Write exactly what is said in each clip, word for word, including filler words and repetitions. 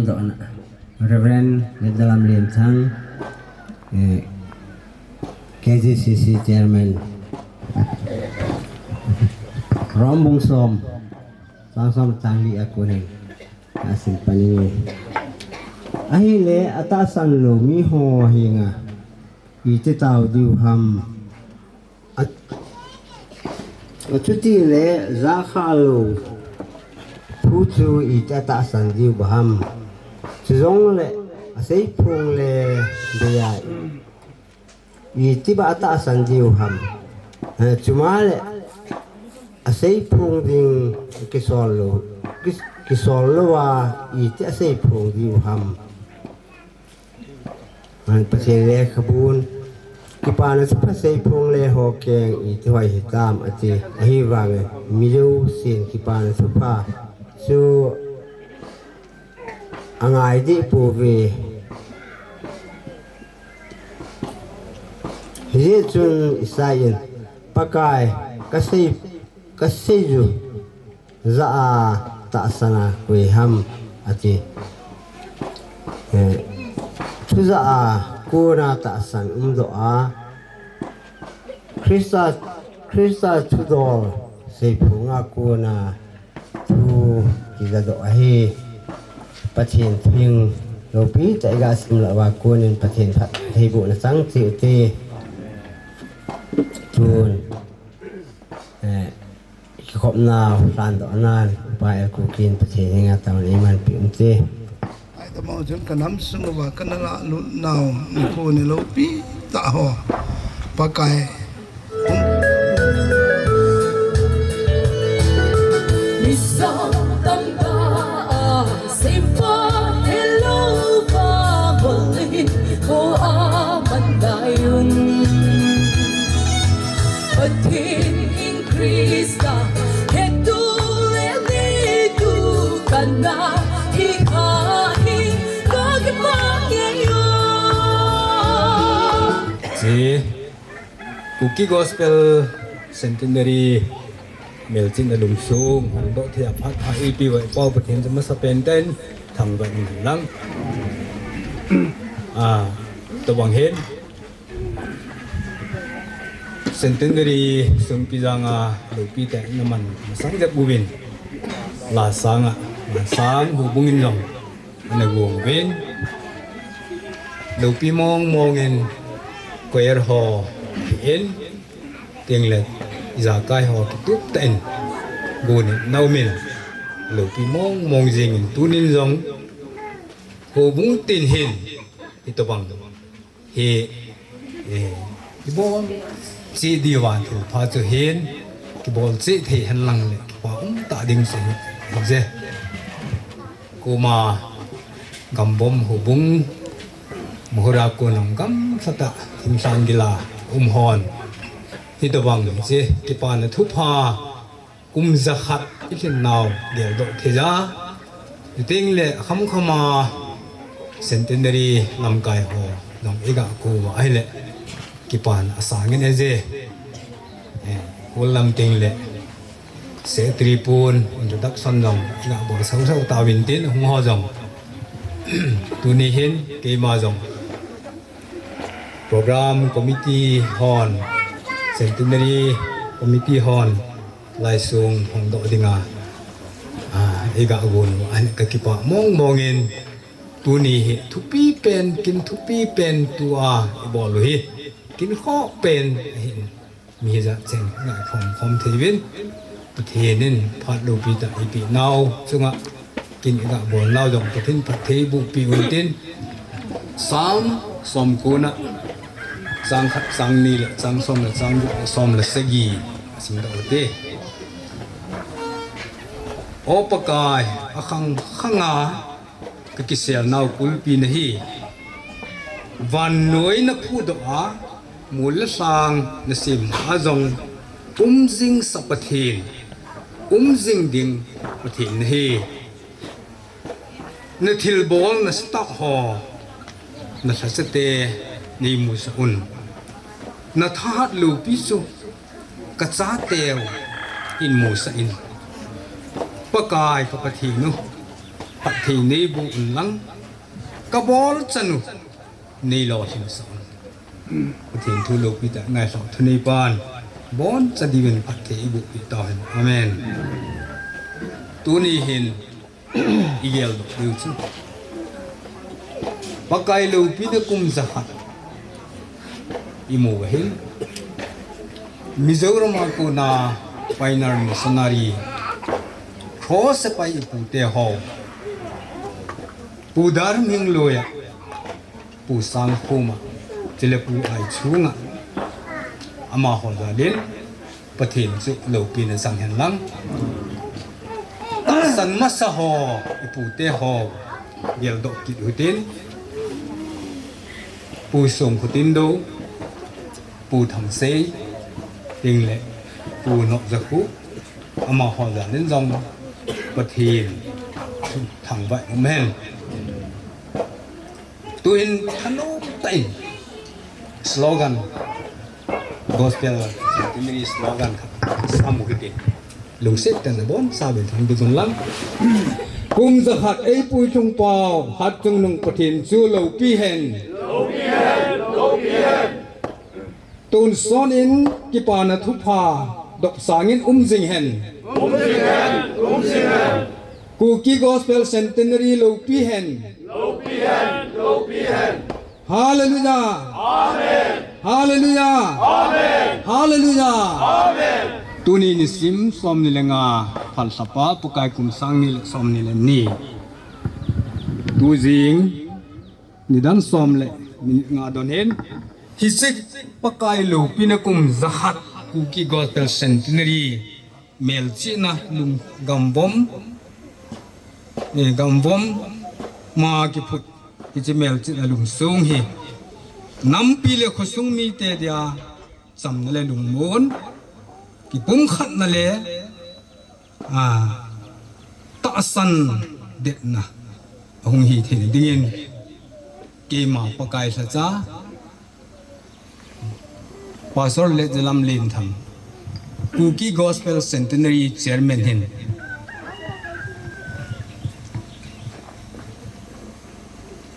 Reverend Leddalam Liemthang, eh, K G C C Chairman, Rom bung som, chang som chang li a konin asim paninge. Ahile atahsan lou miho henga iti tao diu ham? At, atutile jakha lou thu chu iti atahsan diu ba ham? Chujongle aseiphong le beia iti ba atahsan diu ham? Eh, chumale aseiphong ding kisol lou, kis-, kisol louva iti aseiphong diu ham? Pathen lekhabun, kipana thupha seiphong le ho keng iti hoi hitam ati. Ahivangin mijousen kipana thupha chu angai deh pouve. Hijeh chun Isaiah in, Pakai, kasei, kaseiju jah a tahsan a koi ham ati. Eh, thujah a kona tahsan umdoh a, Christa, Christa thudol seiphonga kona thu kijadoh ahi. Pathen thu loupi tah iga simlah uva konin Pathen phattheibohna chang cheh ute. Tun, eh, kikhopnau lhandohnan Pa L Kuki in Pathen henga taona eimanpi ute. Ahi, tama chun kanam sung uva kana lalut nau nikho ni loupi tah ho Pakai. Pathen in Christa hetu le nitu kana hi kha hi ka kipah ngei o. Kuki Gospel Centenary melchihna lungsung hongdoh thei a phat pha eipeuva i Pau Pathen chu masapen tah in thangvah in lang. Ah, tobang hin Centenary sungpi janga loupi tah in aman masang jep uvin, la sanga, la sang houbung in jong ana gong uvin, loupi mong mong in choir ho hi in, tin le ijakai ho kitup tah in gonin ana um in, loupi mong mong jing in tunin jong houbung tin hin hitobang hi, eh, kibol cheh diuva thilpha chu hin kibol cheh thei henlang le kipa um tah ding chu hije. Koma Gambom houbung, Mahur a kon jong gamlha tah thimlhang gila um hon, hitobang chu kipana thupha kum jakhat i lhin nau geldoh thei a, tin le akham khama Centenary lamkai ho jong iga kou uva ahile kipana asang in eije. Eh, kol lam tin le Secretary pun introduction jong iga bol sau sau tauvin tin, hung ho jong tuni hin keima jong Program Committee hon, Centenary Committee hon, laisung hongdoh dinga, ah, iga gon uva, ani ka kipah mong mong in, tuni hi thupi pen, kin thupi pen tua ibol u hi, kin khoh pen ahin. Mi hijat cheng ngai khom khom thei uvin, Pathen in phat loupi tah eipeh nau chunga kin iga bol nau jong Pathen phattheiboh peh un tin, Psalm somko na, chang khat, chang ni le chang som le chang gup le som le sagi asim doh ute. O Pakai, akhang khanga ka kisel nau kulpi nahi. Vannoi na phudoh a, mol le lhang na sem a jong, um jingsa Pathen, um jing ding Pathen nahi. Na thilbol nasatah ho, na lhachate nei musah un. Na thahat loupi chu ka chateu hin musah in. Pakai ka Pathen u, Phatthei neiboh un lang, kabol chan u neilolhin sah un. Pathen thu lopi tah ngailhah thuneipan boncha diuvin phatthei eiboh peh tauhen. Amen. Tuni hin igeldoh diu chu Pakai loupina kum jakhat imu ahin, Mizoram a kona pioneer missionary, cross a pai ipute ho, Pu Darming loiya, Pu Sangkhuma, chule Pu Aichunga, amaho jalin Pathen chu loupina chang hen lang. Tahsan masa ho, ipute ho geldoh kit uhitin, Pu Songkhotindo, Pu Thangsei, tin le Pu Nopjakhu, amaho jalin jong Pathen thangvah in um hen. Tuin thanom tah in slogan, gospel centenary slogan khat sam u hitin, lungset tah in nabonchauvin thum ding un lang. Kum jakhat eipui lhung pau hatchungnung Pathen chu loupi hen. Tonsot in kipana thupha dopsang in um jing hen. Kuki Gospel Centenary loupi hen. Hallelujah. Hallelujah. Hallelujah. Tuni nisim somni le nga, Phalsapa, Pakai kum sang ni le somni le ni. Tujing nidan som le minute nga don hin, hiche Pakai loupina kum jakhat Kuki Gospel Centenary melchihna lung gamvom, eh, gamvom ma kiphut hiche melchihna lungsung hi nampi le khosung mite dia chamna le lungmon, kipumkhatna le, a, tahsan detna ahung hi thei dingin, keima Pakai lhacha, Pastor Letjalam Lenthang, Kuki Gospel Centenary Chairman hin,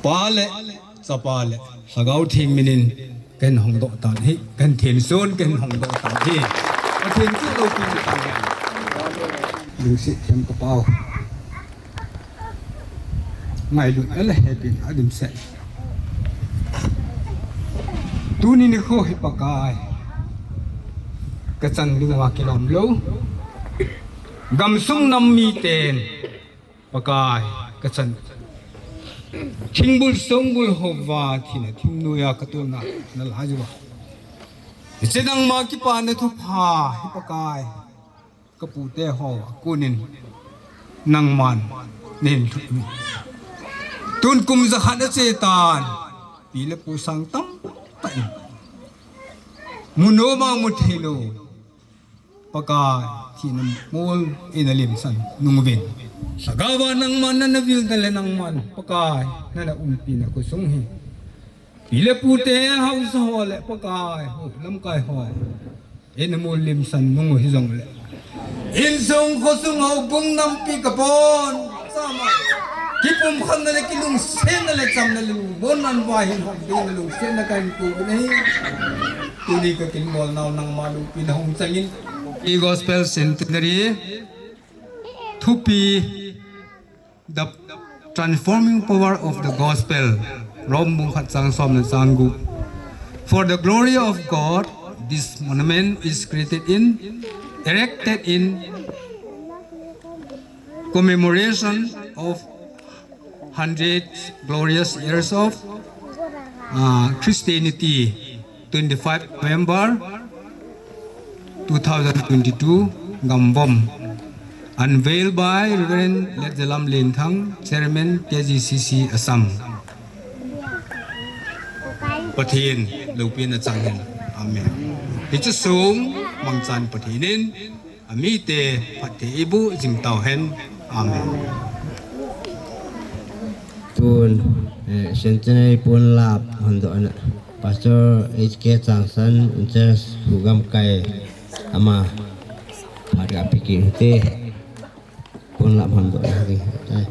Pa le Chapa le Lhagao Theng minin kahin hongdoh tan ahi, kahin themsun, kahin hongdoh tan ahi. Pathen chu loupina chang hen. Lungset them kapau. Ngailut a le hepin adimset. Tuni nikho hi Pakai, kachan dinga kilom lou, gamsung nam miten Pakai kachan, thingbul songbul houva thina thim noiya katulna nalhai jiuva, hiche nangma kipana thupha hi Pakai, kapute ho a konin nangman nahin lhut uve. Tun kum jakhat ache tan, pi le pu sang tamtah in, mu nom a mu thei lou, Pakai, thina mol in alimsan nung uvin, Lhagaova nangman nana vilna le nangman Pakai nana umpina khosung hi, pi le pute, haosa ho le Pakai, ho lamkai ho, eina mol limsan nung u hijongle, insung khosung houbung nampi kapon sama, kipumkhatna le kilungsetna le chamna le lungmonna va hin hong dingin lungsetna kahin kou u ahi. Tuni kakinmolnau nangma loupina hung changin, Kuki Gospel Centenary thupi, The Transforming Power of the Gospel, Rom bung khat chang som le chang gup. For the glory of God, this monument is created in, erected in commemoration of hundred glorious years of, uh, Christianity, twenty-five November two thousand twenty-two, Gamvom. Unveiled by Reverend Letjalam Lenthang, Chairman, K G C C Assam. Pathen loupina chang hen. Amen. Hiche sung mangchan Pathen in amite phatthei eiboh jing tauhen. Amen. Tun, eh, Centenary ponlap hondohna Pastor H K Changsan, in charge Pu Gamkai, ama phat kape kit hite. Ponlap hondohna hi tai.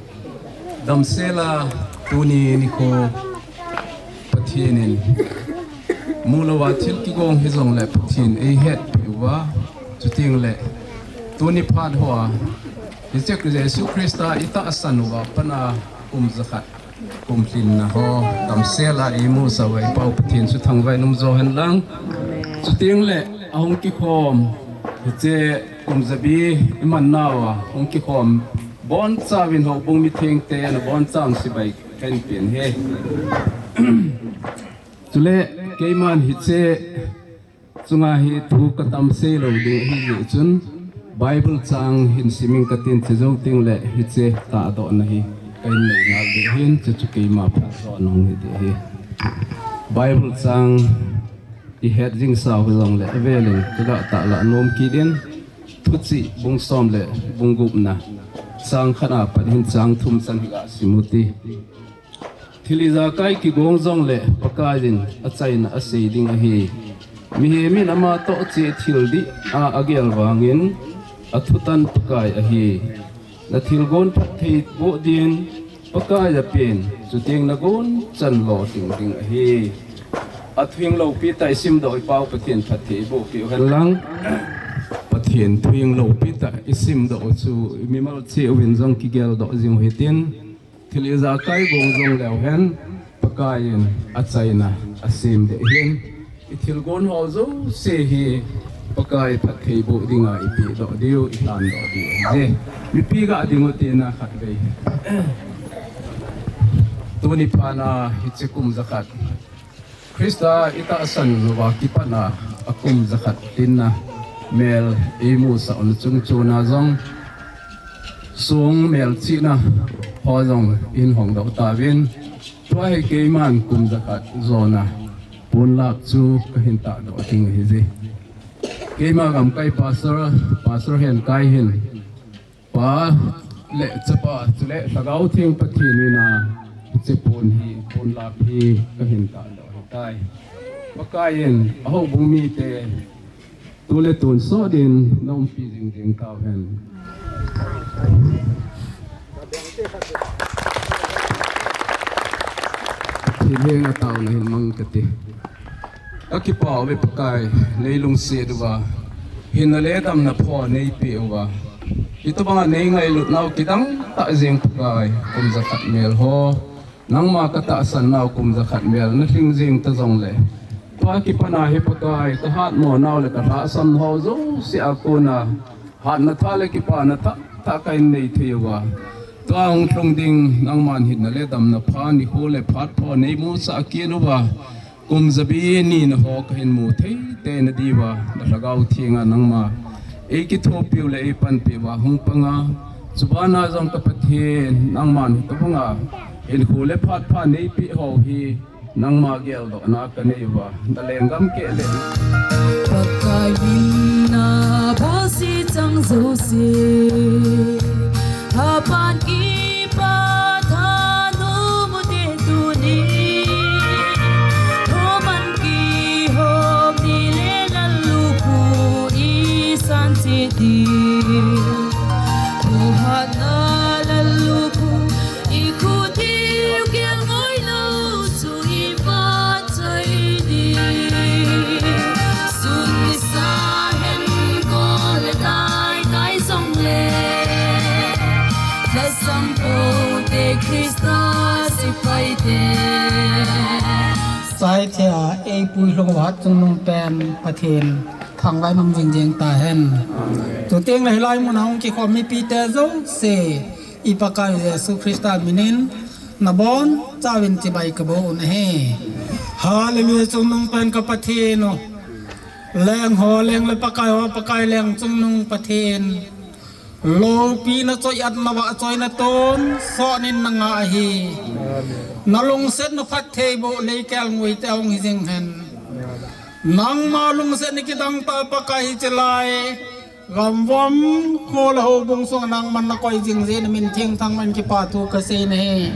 Damsela tuni nikho Pathen in mulouva thil kigong hijongle Pathen eihetpi uva, chutengle tuni phat hoa hiche Jesu Christa itahsan uva pana kum jakhat kum lhinna ho damsela imusah uva i Pau Pathen chu thangvah in umjo henlang. Chutengle ahung kikhom hiche kum jabi iman nauva hung kikhom bonchauvin houbung mithengte ana bonchauvin chibai kahin pen ahi. Chule keiman hiche chunga hi thu katam seilou ding ahijeh chun Bible chang hin simin katin, chujou tengle hiche tahdohna hi kahin nei ngal ding ahin, chuchu keima phatjo nahung hiding ahi. Bible chang ihet jingsa hijongle avelin kaga tahlah nom kitin, Thuchih bung som le bung gupna chang khatna pat hin chang thum chan hi gasim ute. Thil ijakai kigong jongle Pakaiyin achaina asei ding ahi. Mihemin amatoh cheh thil dih a agel vangin athutan Pakai ahi. Nathilgon phatthei boh din Pakai apen, chuteng nagon chan lolhing ding ahi. Athuhing loupitah isimdoh i Pau Pathen phatthei eibohpeh uhenlang. Pathen thuhing loupitah isimdoh u chu mimal cheh uvin jong kigeldoh jing uhitin. Thil ijakai gong jongleu hen, Pakaiyin achaina asem ding ahin. Ithilgon ho jouse hi Pakai phatthei boh dinga ipehdoh diu, ilhandoh diu ahije. Mipi ga ding ute na khatvei. Tuni phatna hiche kum jakhat Christa itahsan uva kipatna akum jakhat lhinna mel imusah u chungchona jong song melchihna ho jong ihin hongdoh tauvin. Tua hi keiman kum jakhat jona ponlap chu kahin tahdoh ding ahije. Keima gamkai pastor, Pastor Henkai hin Pa le Chapa chule Lhagao Theng Pathen mina hiche pon hi, ponlap hi kahin tahdoh ahitai. Pakaiyin ahoubung mite tule tonsot in naumpi jingjing tauhen. Pathen henga taona hin mang kate. Kakipah uve Pakai, neilungset uva hinna le damna pha neipeh uva, hitobanga neingailutnau kidangtah jeng Pakai, kum jakhat mel ho nangma katahsan nau kum jakhat mel nalhing jeng tajongle, tua kipatna hi Pakai, kahatmo nau le kalhahsam nau jouse a kona hatna thah le kipana thahtah kahin nei thei uva, tua hung lhung ding nangman hinna le damna pha nikho le phat pha neimusah kit uva, kum jabi nina ho kahin mu thei teina diuva, na Lhagao Thenga nangma eikithopiu le eipanpiuva hung panga, chubana jong ka Pathen nangman hitobanga hinkho le phat pha neipeh ho hi nangma geldohna kanei uva, na lenggam keh le Pakai minna bose chang jouse, hapan kipah thanom ute tuni, thoman kihop ni le lallukhuh isan cheh ding, thohhatna lallukhuh ikhuh diu kelngoi lou chu ivahchoi ding. Sun kisa hen kol le tai kai jongle, lhasam poute Christa sepaite. Saithea eipui lhung uva hatchungnung pen Pathen thangvah in um jingjing tahen. Chutengle hilai muna hung kikhom mipite jouse, i Pakai Jesu Christa minin nabonchauvin chibai kaboh u ahi. Hallelujah, chungnung pen ka Pathen u. Leng ho leng le Pakai ho Pakai leng, chungnung Pathen. Loupina choi-atna vahchoina tonsot in nangah ahi. Nalungsetna phattheiboh lei kelngoi te hung hijing hen. Nangma lungsetna kidangtah Pakai hiche lai gamvom kho le houbung sunga nangman nakoi jing jeh in namin thengthang man kipathu kasei ahi.